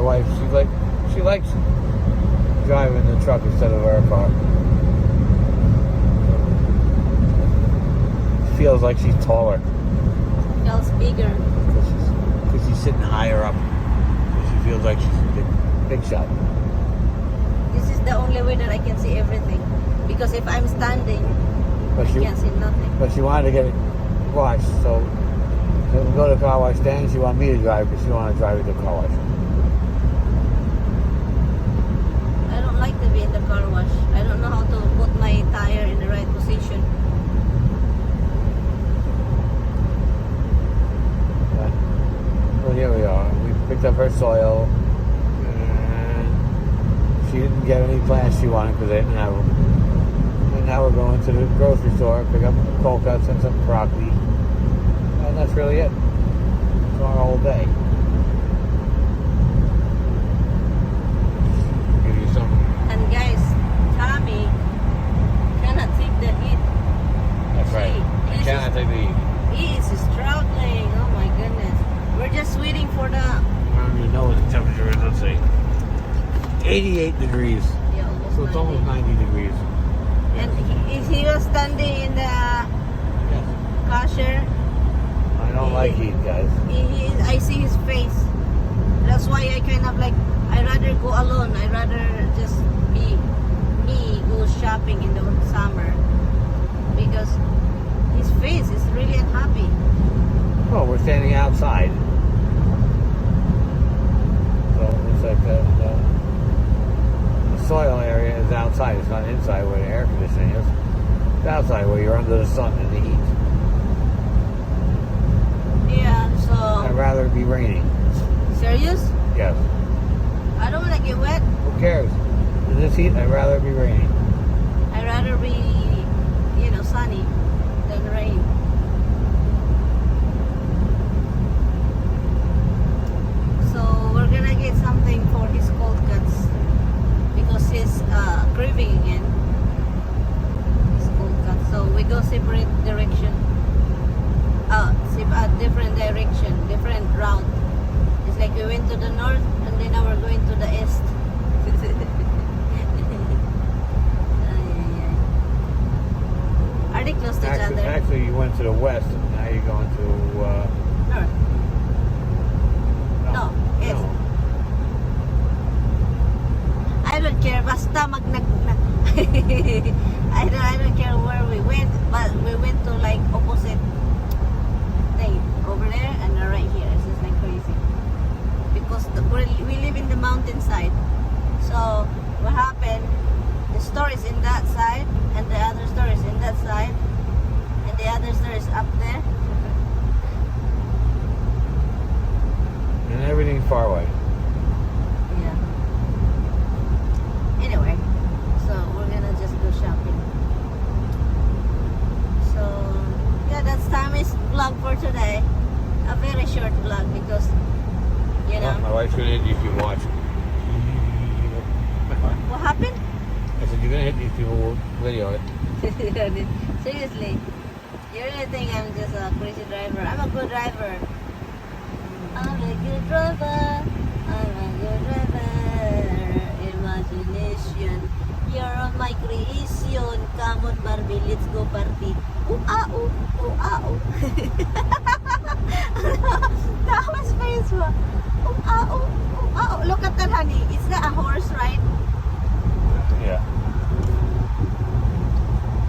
wife, she likes driving the truck instead of our car. Feels like she's taller Feels bigger. because she's sitting higher up. So she feels like she's a big, big shot. This is the only way that I can see everything. Because if I'm standing, But I she can't see nothing. But she wanted to get it washed, so we go to the car wash. Then she wanted me to drive because she wanted to drive it to the car wash. I don't like to be in the car wash. I don't know how to put my tire in the right position. But, well, here we are. We picked up her soil, and she didn't get any plants she wanted because they didn't have them. And now we're going to the grocery store, pick up cold cuts and some broccoli, and that's really it. It's our whole day. Give you some. And guys, Tommy cannot take the heat. That's right. I This cannot take the heat. He is struggling. Oh my goodness. We're just waiting for the I don't even know what the temperature is. Let's see. 88 degrees. Yeah, almost So it's almost 90. 90 degrees. And he was standing in the cashier. I don't like heat, guys. I see his face. That's why I kind of like, I rather go alone. I rather just be me, go shopping in the summer, because his face is really unhappy. Well, we're standing outside. So it's like the soil area is outside. It's not inside where the air conditioning is. It's outside where you're under the sun and the heat. Yeah, so I'd rather it be raining. Serious? Yes. I don't want to get wet. Who cares? In this heat, I'd rather it be raining. I'd rather be sunny than rain. So we're gonna get something for his cold cuts because he's craving again. His cold cuts. So we go separate direction. Different direction, different route. It's like we went to the north and then now we're going to the east. Ay, ay, ay. Are they close to each Actually, other? actually, you went to the west, and now you're going to North. No, east. No. I don't care. Basta mag nag, nag I don't care where we went, but we went to like opposite thing over there and right here. It's just like crazy. Because we live in the mountainside. So what happened? The store is in that side, and the other store is in that side, and the other store is up there. And everything's far away. Yeah. Anyway, so we're gonna just go shopping. So yeah, that's Tommy's vlog for today. A very short vlog because you Well, know my wife's gonna hit these people. Watch. What happened. I said, "You're gonna hit these people. We'll video it." Seriously, you really think I'm just a crazy driver? I'm a good driver. I'm a good driver. I'm a good driver. Imagination. You're on my creation. Come on, Barbie. Let's go party. Ooh, ah, ooh, ooh, ah, ooh. Thomas face mo. Ooh, ah, ooh, ooh, ah, ooh. Look at that, honey. It's not a horse, right? Yeah.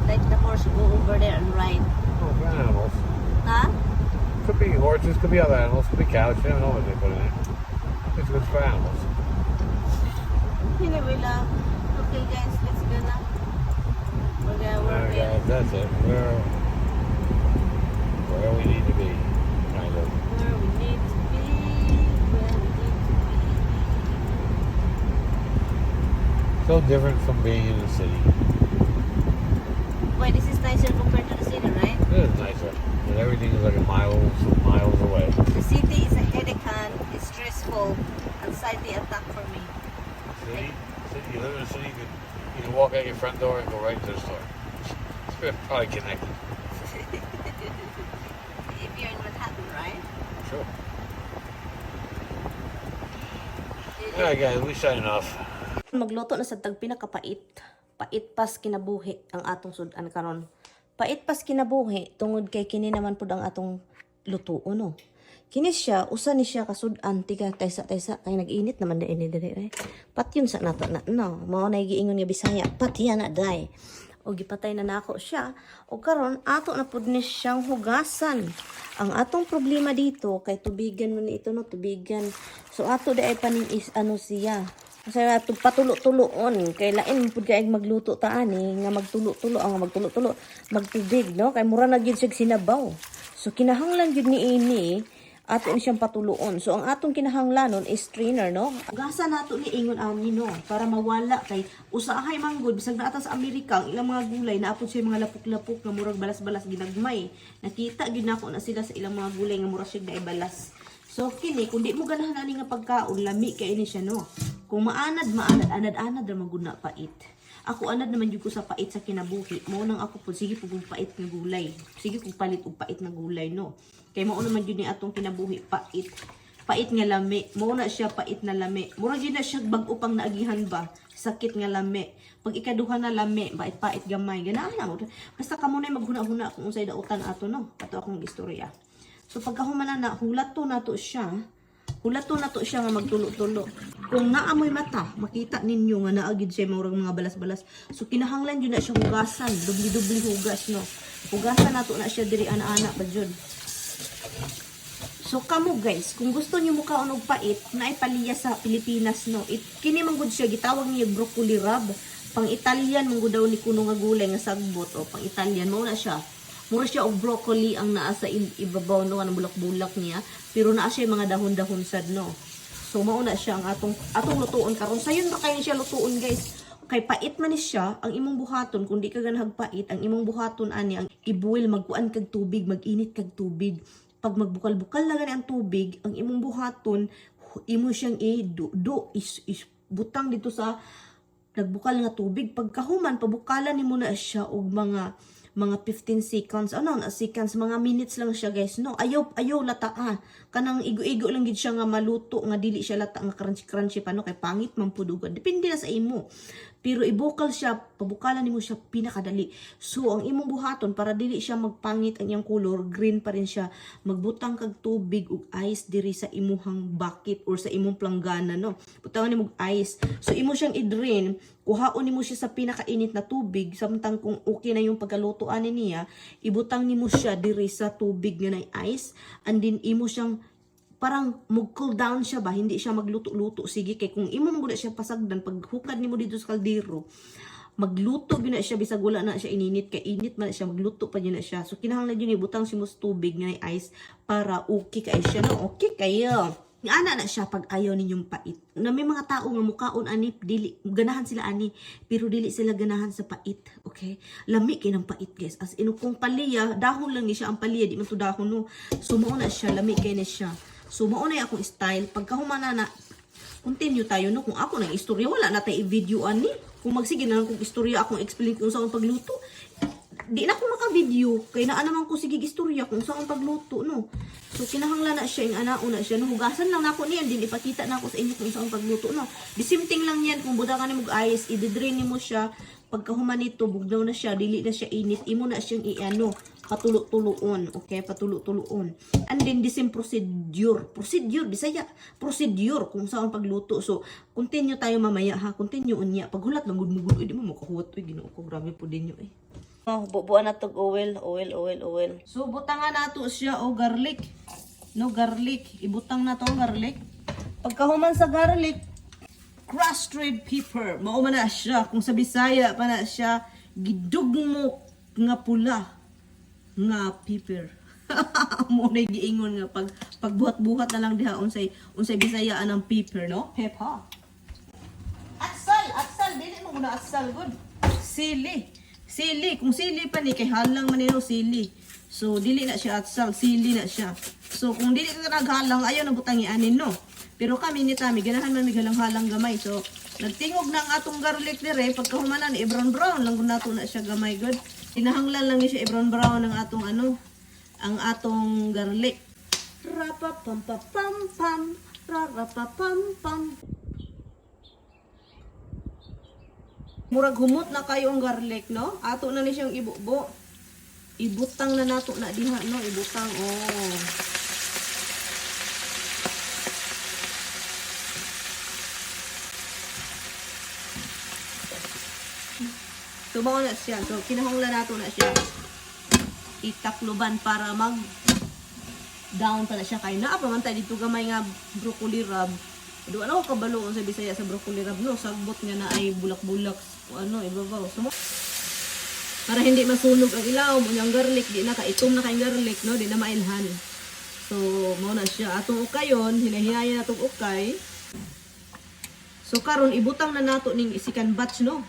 Like the horse go over there and ride. Oh, for animals. Huh? Could be horses, could be other animals, could be cows. You don't know what they put in it. It's good for animals. Anyway, love. Okay, guys, let's go na. We're gonna All work right, guys, that's it. We're where we need to be, kind of. Where we need to be. Where we need to be. So different from being in the city. Wait, this is nicer compared to the city, right? It is nicer. But everything is like a miles, miles away. The city is a headache and it's stressful. Anxiety attack for me. City, you live in a city, you can walk out your front door and go right to the store. It's probably connected. If you're in Manhattan, right? Sure. Do you Alright guys, we signing off. Magluto na sa tag pinakapait. Pait pas kinabuhi ang atong sudan karon. Pait pas kinabuhi tungod kay kini naman pud ang atong lutuon, no. Kini siya, usa ni siya kasud-an tiga taysa-taysa kay nag-init naman di ini diri eh. Patyon sa nato na, no. Mao na giingon nga Bisaya, patyan na day. O gipatay na nako siya. O karon ato na pud ni siyang hugasan. Ang atong problema dito kay tubigan man ito, no, tubigan. So ato di ay paning is ano siya. Sa ato patulo-tuloon kay lain pud kay magluto ta ani nga magtulo-tulo ang magtulo-tulo magtubig, no, kay mura na gyud siya sinabaw. So kinahanglan gyud ni ini ato ni siyang patuloon. So ang atong kinahanglanon is strainer, no. Gasa nato ni ingon ani, no, para mawala kay usahay manggod bisag naa ta sa Amerika ang ilang mga gulay naa pud siya mga lapok-lapok nga murag balas-balas ginagmay. Nakita gyud nako na sila sa ilang mga gulay nga murag siya naay balas. So kini kung di mo ganahan ani nga pagkaon, lami kay ni siya, no. Kung maanad maanad anad-anad ra man gud na pait. Ako anad naman jud ko sa pait sa kinabuhi. Mao nang ako pud sige pud kong pait nga gulay. Sige kong palit og pait nga gulay, no. Kay mao naman jud ni atong kinabuhi pait. Pait nga lami. Mao na siya pait na lami. Mura gyud na siya bag-o pang naagihan ba. Sakit nga lami. Pag ikaduha na lami, pait-pait gamay. Ganahan na mo. Basta kamo na maghuna-huna kung unsay dautan ato, no. Ato akong istorya. So pagkahuman na na, hulat to nato siya. Hulat to nato siya nga magtulo-tulo. Kung naamoy mata, makita ninyo nga naagid siya murag mga balas-balas. So kinahanglan jud na siya hugasan, dubli-dubli hugas, no. Hugasan nato na siya diri ana-ana ba jud. So kamo guys, kung gusto niyo mukaon og pait, naay paliya sa Pilipinas, no. It kini man gud siya gitawag niya broccoli rabe. Pang Italian man gud daw ni kuno nga gulay nga sagbot o pang Italian mao na siya. Mura siya og broccoli ang naa sa ibabaw, no, ang bulak-bulak niya, pero naa siya mga dahon-dahon sad, no. So mao na siya ang atong atong lutuon karon. Sayon ra kayo siya lutuon, guys. Kay pait man ni siya, ang imong buhaton kung di ka ganahag pait, ang imong buhaton ani ang ibuil, magkuan kag tubig, mag-init kag tubig. Pag magbukal-bukal na gani ang tubig, ang imong buhaton, imo siyang i do, do is butang dito sa nagbukal nga tubig. Pagkahuman, pabukalan nimo na siya og mga 15 seconds, ano na seconds, mga minutes lang siya, guys, no. Ayaw ayaw lata ah. Kanang igo-igo lang gid siya nga maluto nga dili siya lata nga crunchy crunchy pa, no, kay pangit man pud ugad. Depende na sa imo, pero ibukal siya, pabukalan nimo siya pinakadali. So ang imong buhaton para dili siya magpangit ang iyang color, green pa rin siya, magbutang kag tubig ug ice diri sa imuhang bucket or sa imong planggana, no. Butangan nimo og ice. So imo siyang i-drain, kuhaon nimo siya sa pinakainit na tubig samtang kung okay na yung pagkaluto ani niya, ibutang nimo siya diri sa tubig nga nay ice and then imo siyang parang mag-cool down siya ba, hindi siya magluto-luto. Sige, kay kung imo man gud na siya pasagdan, paghukad nimo dito sa kaldero, magluto gyud na siya bisag wala na siya ininit kay init man na siya, magluto pa gyud na siya. So kinahanglan gyud ibutang si mo sa tubig nga nay ice para okay kay siya, no. Okay kayo. Ana na siya pag ayaw ninyong pait. Na may mga tao nga mukaon ani, dili ganahan sila ani, pero dili sila ganahan sa pait, okay? Lami kay ng pait, guys. As in kung paliya, dahon lang ni siya ang paliya, di man to dahon, no. So mao na siya, lami kay ni siya. So mao na akong style. Pagkahuman na na, continue tayo, no. Kung ako nang istorya, wala na tayo i-video ani. Kung magsige na lang kung istorya akong explain kung saan pagluto, di na ako maka-video kay naa naman ko sige istorya kung saan pagluto, no. So kinahanglan na siya yung anao na siya, no. Hugasan lang nako niyan din ipakita na ako sa inyo kung saan pagluto, no. The same thing lang yan kung buta ka nimo og ice, i-drain nimo siya. Pagkahuman nito, bugnaw na siya, dili na siya init, imo na siyang iano, patulo-tuloon, okay? Patulo-tuloon. And then the same procedure, procedure, Bisaya, procedure kung saan pagluto. So continue tayo mamaya ha, continue unya. Paghulat lang gud mo gud, di mo makahuwat oy, Ginoo ko, grabe po din eh. Oh, bubuan na tog oil, oil, oil, oil. So butangan nato siya o garlic. No, garlic. Ibutang na to ang garlic. Pagkahuman sa garlic, crushed red pepper. Mao man na siya. Kung sa Bisaya pa na siya, gidugmok nga pula nga pepper. Mo na giingon nga pag pagbuhat-buhat na lang diha unsay unsay Bisaya anang pepper, no? Pepper. Atsal, atsal dili mo guna atsal good. Sili. Sili, kung sili pa ni kay halang man nino sili. So dili na siya atsal, sili na siya. So kung dili ka naghalang, ayaw na butang ianin, no. Pero kami ni Tami ganahan man mig halang-halang gamay. So nagtingog na ang atong garlic dire pagkahumanan i-brown brown lang gud nato na siya gamay good. Kinahanglan lang ni siya i-brown brown ang atong ano, ang atong garlic. Rapa pam pam pam pam, rapa pam pam. Murag humot na kayo ang garlic, no? Ato na ni siyang ibubo. Ibutang na nato na diha, no? Ibutang, oh. So, mao na siya. So, kinahanglan nato na siya itakluban para mag down pa na siya kay naa pa man tayo dito gamay nga broccoli rub. Do ano ko kabalo sa Bisaya sa broccoli rub, no? Sagbot nga na ay bulak-bulak o ano ibabaw. So, para hindi masunog ang ilaw mo yung garlic, di na kaitom na kay garlic, no? Di na mailhan. So mao na siya atong ukayon, hinahinaya natong ukay. So karon ibutang na nato ning second batch, no,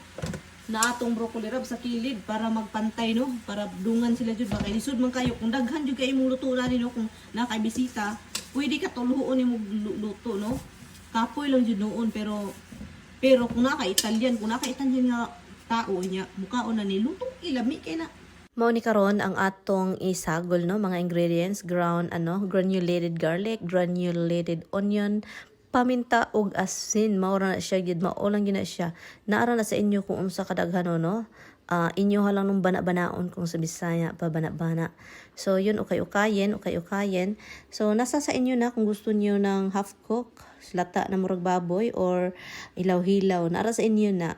na atong broccoli rub sa kilid para magpantay, no, para dungan sila jud ba, kay lisod man kayo kung daghan jud kay imong luto na no. Kung nakaibisita, pwede ka tuluon imong luto, no? Kapoy lang jud noon, pero pero kung naka Italian nga tao niya, mukaon na ni luto, ilami kay na. Mao ni karon ang atong isagol, no, mga ingredients: ground ano, granulated garlic, granulated onion, paminta ug asin. Mao ra na siya gid, mao lang gyud na siya. Naara na sa inyo kung unsa kadaghan, no. Ah, inyo lang nung bana-banaon, kung sa Bisaya pa bana-bana. So yun, ukay-ukayin, ukay-ukayin. So nasa sa inyo na kung gusto niyo ng half cook, lata na murag baboy or hilaw-hilaw. Naara sa inyo na.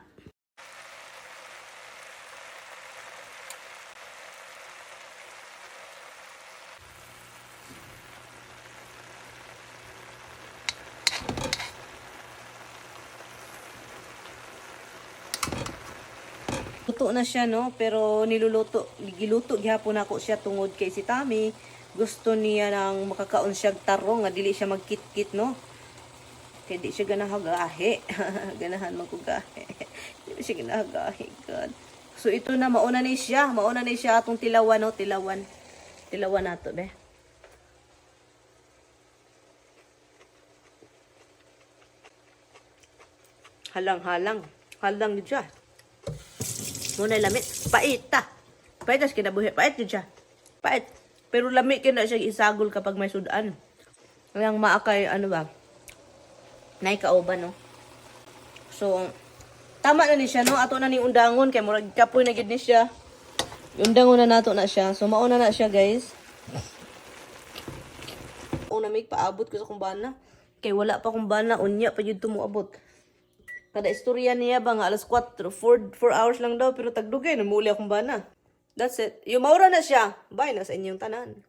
Luto na siya, no? Pero niluluto, giluto gihapon nako siya tungod kay si Tami. Gusto niya nang makakaon siya og tarong nga dili siya magkitkit, no? Kay di siya ganahan gahi. Ganahan man ko gahi. Di siya ganahan gahi, God. So ito na, mauna ni siya. Mauna ni siya atong tilawan, no? Tilawan. Tilawan nato, be. Halang-halang. Halang gid siya. Muna lami. Pait ta. Pait tas kinabuhi. Pait yun siya. Pait. Pero lami kina siya isagol kapag may sudan. Ang maakay, ano ba? Nay kauban, no? So, tama na ni siya, no? Ato na ni undangon. Kay murag kapoy na gid ni siya. Undangon na nato na siya. So, mauna na siya, guys. Una mig paabot ko sa kumbana. Kay wala pa kumbana. Unya pa yun tumuabot. Kada istorya niya ba nga alas 4, 4, 4 hours lang daw, pero tagdugay, namuli akong bana. That's it. Yung maura na siya. Bye na sa inyong tanan.